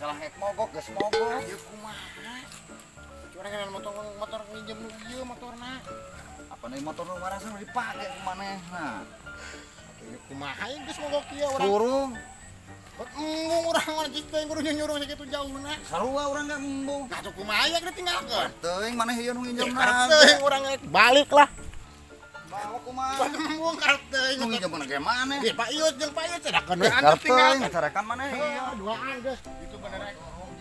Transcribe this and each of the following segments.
Kalah ek mogok geus mogok. Ieu kumaha? Curang kan motor motor nginjem nu ieu motorna. Apa nih motor nu waras nu dipake ku manehna. Ieu kumaha ieu geus mogok ieu urang. Surung. Embung urang mah jik teh kudu nyurung sakitu jauhna. Sarua urang ge embung. Nah tuh kumaha ieu ditinggalkeun. Teuing maneh ieu nu nginjemna. Karep teuing urang rek balik lah. Bawa kumaha? Embung karep teuing. Nu nginjemna ge maneh. Ih, Pak Iyut jeung Pak Iyut cedakeun we Karep antep teuing tinggalkeun. carekan maneh ieu. Duaan geus. Itu bener rek.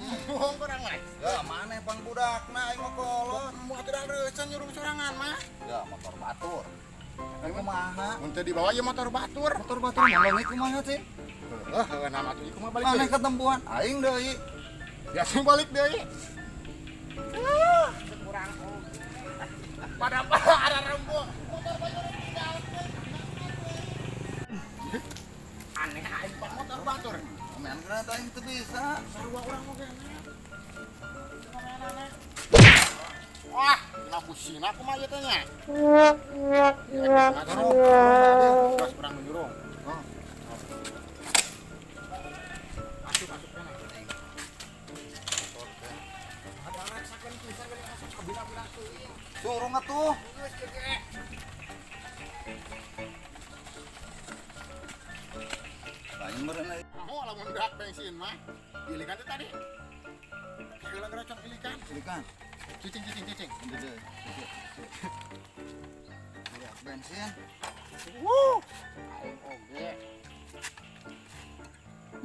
Embung urang mah. Ya maneh pang budakna aing mah kolot. Embung atuh da reusan nyurung sorangan mah. Ya motor batur. Aing kumaha? Mun teu dibawa ieu motor batur. Motor batur molongnya kumaha sih? Heuh, heuh nama atuh ieu kumaha balik Maneh deui. ketempuhan aing deui. Ya sing balik deui. Kurang. Pada ada rembung. Motor batur tinggalkeun. Aneh aing pak motor batur. Men ternyata aing teu bisa. Sarua urang mah kene. Wah, dina busina kumaha ieu teh nya? Terus urang nyurung. Oh. Asup asup kene. Ada raksakeun pisan geuning asup kabina-bina teuing. Surung atuh. Geus ieu ge. Aing meureun euy. Mau lamun beak bensin mah. Ilikan teh tadi. Heula ngerocok ilikan. Ilikan. Cicing cicing cicing. Gede. Lihat bensin. Wuh. Aing oge.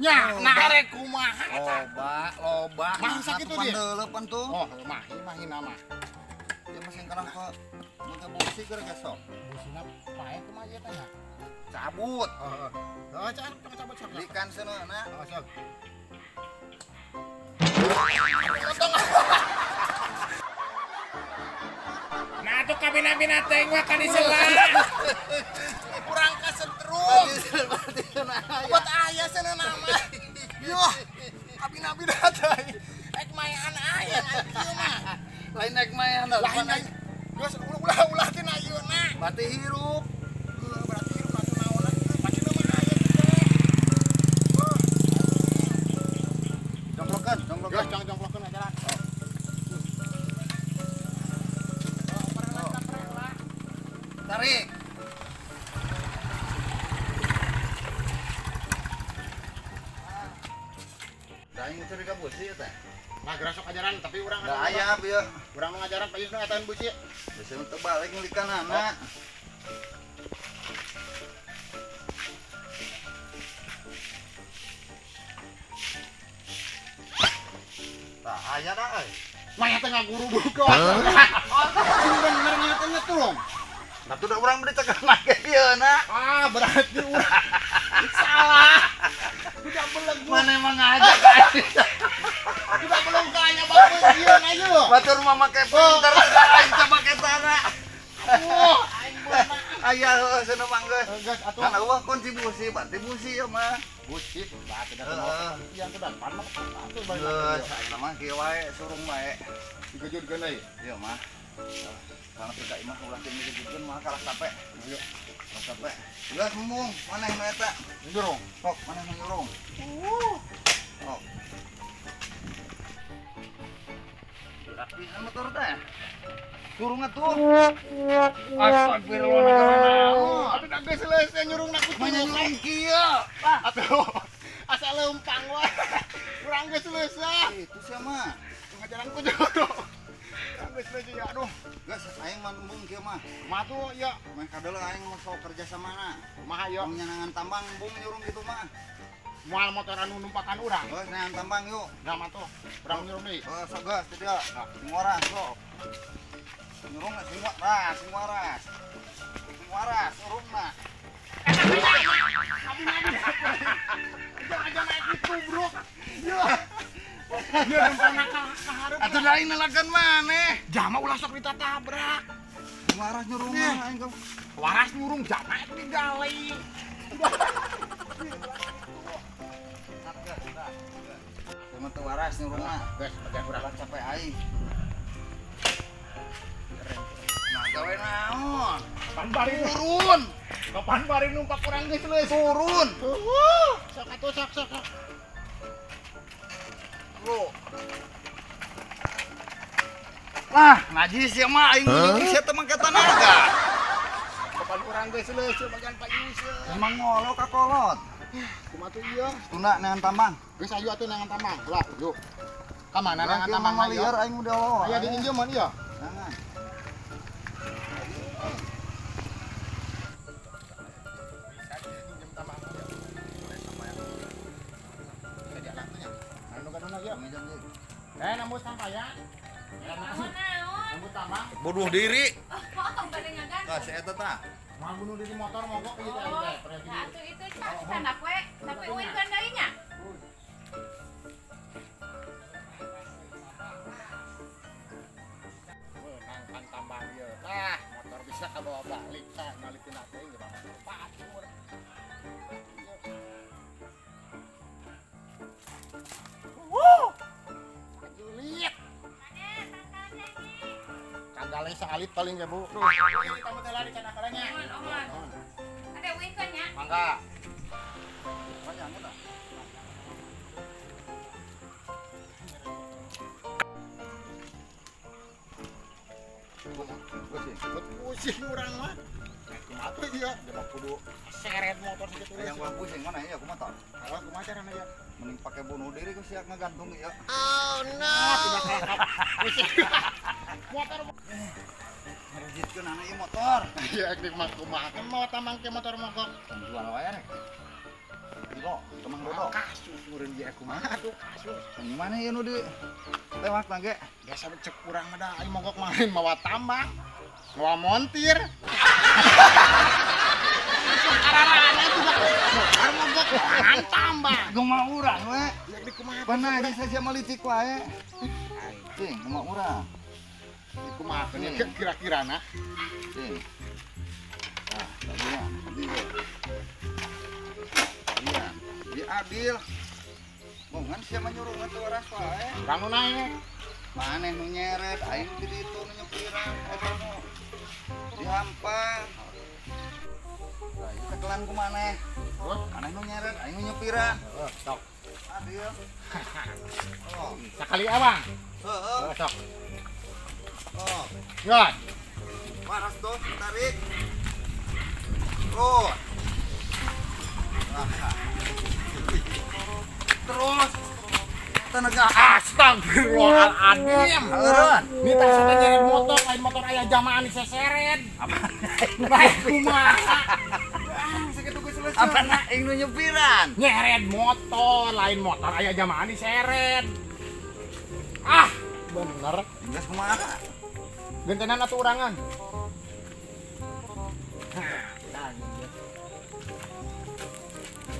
Nya, nah rek kumaha eta? Loba, loba. Mah sakitu dia? Pandeuleupan tuh. Oh, mahi mahi nama. Ya mesin kana ke make busi keur gesok. Busina pae kumaha ieu teh nya? Cabut. Heeh. Heeh, cak cabut cabut. Ilikan seuneu na. Heeh, sok. Nah tuh kabina-bina teuing mah ka disela. Kurang kasetrum. Berarti Buat ayah sana nama. Yo, kabina-bina teh. Ek mayan aya ieu mah. Lain naik mayan dah. Lain lain. Geus ulah ulah tina ieu na. Berarti hirup. Heuh, berarti hirup atuh naonan. Pasti mah aya teh. Jongklokeun, jongklokeun. Geus jong jongklokeun ajaran. Tarik. Aing curiga busi ya teh. Nah, gerasok ajaran tapi urang Da aya bieu. Urang nu ngajaran Pak Yus nu ngatain busi. Bisi teu balik ngelikanana. Tah aya da euy. Maya teh ngaguru buka. Sing bener nya teh nyetrung. Nah tuh da urang beli cekak make ieu na. Ah, berarti urang salah. Tidak belegu. Mana emang ngajak aing. Tidak belum kaya bagus ieu na ieu. Batur mah make pinter aing teh make tanah. Wah, aing beunang. Aya heueuh cenah mah geus. Geus atuh. Kan eueuh kunci busi, berarti busi ieu mah. Busi, bah tidak Heeh. Iya tuh dan pan mah atuh balik. Geus, ayeuna mah kieu wae surung wae. Digejutkeun deui. Ieu mah. Karena tidak imah ulah teu digejutkeun mah kalah capek. Ayo, Kalah capek. Geus embung, maneh nu eta? nyurung. Sok, maneh nu nyurung. Sok. Rapihan motor teh. Surung atuh. Astagfirullah. Atuh da geus selesai nyurung na ku Manya nyurung kieu. Atuh asa leumpang wae. Urang geus selesai. Itu sia mah. Ngajaran ku jodoh. Urang geus selesai ya aduh. Geus aing mah embung kieu mah. Kumaha tuh ya? Meh kadeuleu aing mah sok kerja samana. Kumaha yo? Tong nyanangan tambang embung nyurung kitu mah. Moal motor anu numpakan urang. Geus nyanangan tambang yuk. Nah mah tuh, urang nyurung deui. Oh, sok geus di dieu. Sing waras sok. Nyurung sing waras, sing waras. Sing waras surungna. Jangan naik itu, Bro. Yo. Yo numpang ka hareup. Atuh da aing nelakeun maneh. Jama ulah sok ditatabrak. Sing waras nyurung mah aing ge. Waras nyurung jama itu digalai. Cuma teu waras nyurungna. Geus, bagian urang. Ulah capek aing. Nah, gawe naon? Kapan bari Turun, kapan bari numpak urang geus leuh. turun. Sok atuh sok sok sok. Ah, najis ya mah aing nyuri sia teh make tanaga. Kapan urang geus leuh bagian payu sia. Emang ngolo ka kolot. Kumaha tuh ieu? Tunda neangan tambang. Geus ayo atuh neangan tambang. Lah, yuk. Ka mana neangan Urang tambang mah liar aing udah lo. Aya diinjeum ieu. Jangan. Nembus tambang ya. Nembus tambang. Bunuh diri. Oh, bade ngagantung. Tah si eta tah. Mau bunuh diri motor mogok ieu teh. Oh, nah atuh itu cak candak we, tapi uinkeun deui nya. Menangkan tambang ieu. Tah, motor bisa kabawa balik tah, malikeun teh ge batur. Wuh. Juliet. Kagale saalit paling ya, Bu. Tuh, ini kamu teh lari kana kalanya. Nuhun, nuhun. Ada uinkeun nya. Mangga. Panjang eta. Pusing. Pusing urang mah. Kumaha tuh ieu? Dia mah kudu seret motor sakitu. Yang gua pusing mana ieu kumaha tah? Kalau kumaha carana ieu? Mending pakai bunuh diri ku siap ngegantung ieu. Oh no. Tidak kalah pusing. Motor ngerejitkeun anak ieu motor. Iya, ek mah kumaha kan mau tambang ke motor mogok. Jual wae rek. Kilo, temang dodo. Kasus meureun ieu kumaha tuh kasus. Gimana ieu nu di tewak tangge? Biasa cek urang mah da aing mogok mah lain mawa tambang. Mawa montir. Ararana tuh motor mogok lahan tambang. Kumaha urang we? Ya di kumaha? Benar geus sia malitik wae. Cing, kumaha urang? Di kumaha kira-kirana? Cing. Tah, tadinya di iya, diadil. Bongan sia mah nyurungan teu waras wae. Urang nu naek. Maneh nu nyeret, aing di ditu nu nyupiran eta nu dihampang. Lah, ieu tekelan ku maneh. Terus maneh nu nyeret, aing nu nyupiran. Heeh, sok. Adil. Oh, sakali awang. Heeh. Sok. Oh. Yot. Waras tuh, tarik. Terus. Terus. Tenaga. Astagfirullahaladzim. Eureun. Ini tak sadar nyeret motor, lain motor aya jamaan diseseret. Apa? Baik kumaha. Sakitu geus selesai. Apa aing nu nyupiran? Nyeret motor, lain motor aya jamaan diseret. Ah, bener. Geus kumaha? Gentenan atuh urangan.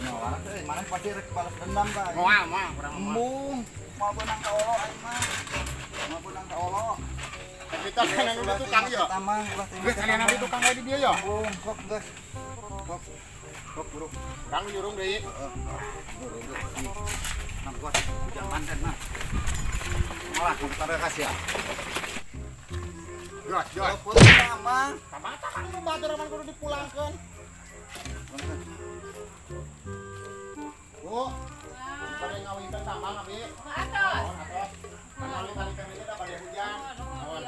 Nah, waras euy, maneh pasti rek balas dendam tah. Moal, moal, urang moal. Embung, moal beunang ka olo aing mah. Moal beunang ka olo. Kita kan anu di tukang ieu. Tambang ulah teh. Geus anu di tukang wae di dieu ya. Embung, sok geus. Sok. Sok buru. Urang nyurung deui. Heeh. Buru buru. Nang kuat hujan manten mah. Malah ku kasih ya. Jos, jos. Tambang. Tambang tambang nu batur mah kudu dipulangkeun. Bu, pada ngawinkeun tambang abi. Atos. Atos. Kali-kali ieu da bade hujan. Nuhun,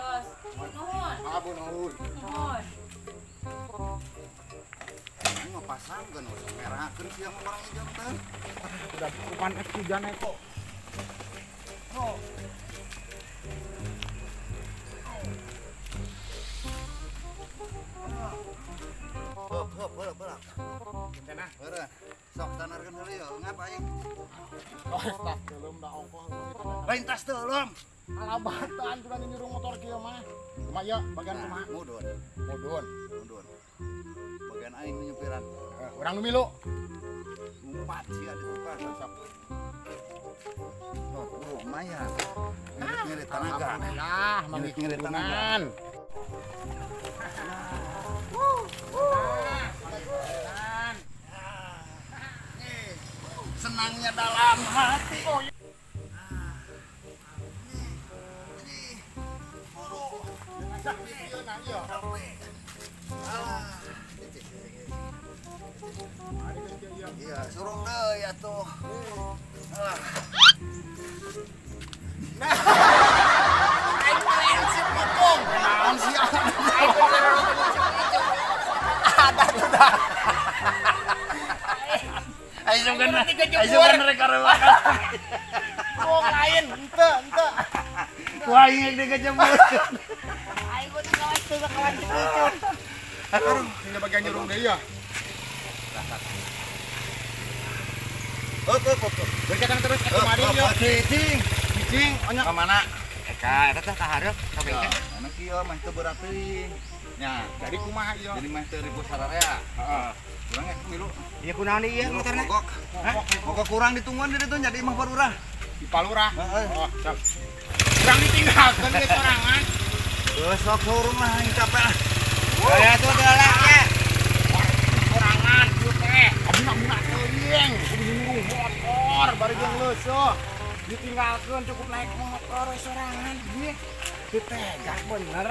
nuhun. Maaf Bu, nuhun. Nuhun. Ini mah pasangkeun merahkeun sia mah barang ieu teh. Udah cukupan es hujan kok. Oh. Hop, hop, hop, hop. Cenah. Heureun. Sok tanarkeun heula yeuh, ngap aing. Oh, tas teuleum da ongkoh kitu. Lain tas teuleum. Alabatan sudah nyurung motor kieu mah. Kumaha ieu bagian kumaha? Mudun. Mudun. Mudun. Bagian aing nu nyupiran. Urang nu milu. Ngumpat sia di tukang. Sok. Oh, buru lumayan. Ngirit-ngirit tenaga. Alhamdulillah, manggih Ngirit-ngirit tenaga. turunan. Senangnya dalam hati. Iya, surung deui atuh. Ah. Nah, aing prinsip motor Ayo kan. Ayo kan rek arewak. Wong lain henteu henteu. Wah, aing dikejebur. Aing gua tuh kawan tuh kawan gitu. Aduh, hingga bagian nyurung deui ya. Oh, oh, oh. Berkaitan terus ke kemarin yo. Cicing. Cicing, onyok. Ka mana? Eka, eta teh ka hareup ka bengkel. Mana kieu mah teu berat teuing. Nya, Jadi kumaha ieu? jadi mah teu ribu sararea. Heeh. Kurang ya milu. Ieu kunaon ieu motorna? Mogok. Mogok kurang ditungguan di ditu jadi imah parurah. Di Palurah. Heeh. Oh, siap. Kurang ditinggalkeun ge sorangan. Geus sok surung lah aing capek lah. Ya tuh lah ya. Sorangan ieu teh. Abina-bina teuing, kudu nyuruh motor bari jeung leuseuk. Ditinggalkeun cukup naik motor we sorangan ieu. Teu tega bener.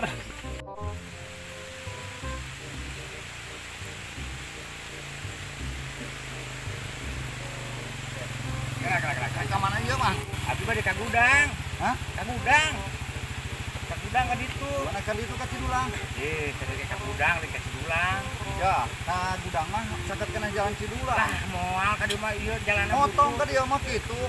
Ka mana ieu mah? Abi mah di ka gudang. Hah? Ka gudang. Ka gudang ka ditu. Mana ka ditu ka Cidulang? Eh, tadi ka gudang, ka Cidulang. Ya, ka gudang mah saket kena jalan Cidulang. Lah, moal ka dieu mah ieu jalanan. Motong ka dieu mah kitu.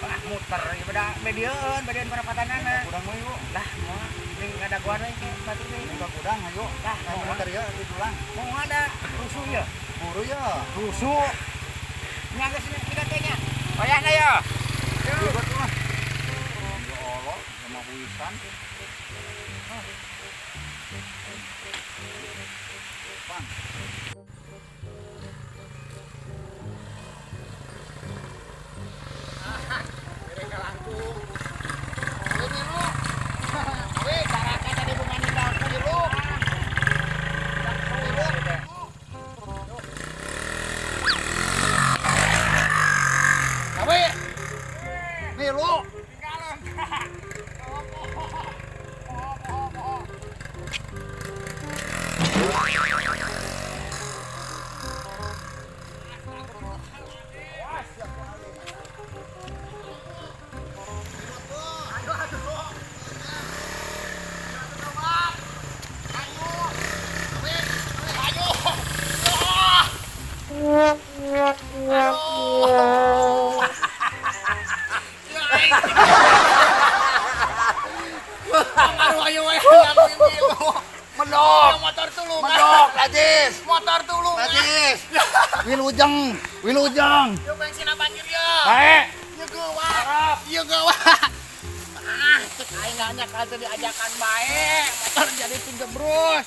Lah muter ieu pada medieun, medieun parapatanana. Gudang mah yuk. Lah, moal ning ada gua we ke batu teh. Ka gudang ayo. Lah, Ka moal. ka dieu Cidulang. Moal ada rusuh ya. Buru ya. Rusuh. Nya geus kita teh nya. Oyahna ya. Ribet lah. Ya Allah, sama huisan. Pan. Mereka langkung. Awe milu. Awe caraka tadi bukan ninggalkeun milu. Milu. Awe. Milu. Tinggalan. Medok. Motor tulungan. Medok, Najis. Motor tulungan. Najis. Wilujeng, wilujeng. Yuk bensin banjir ya. Bae. Yuk geuwat. Yuk geuwat. Ah, cek aing nanya ka teu diajakan bae. Motor jadi tigebrus.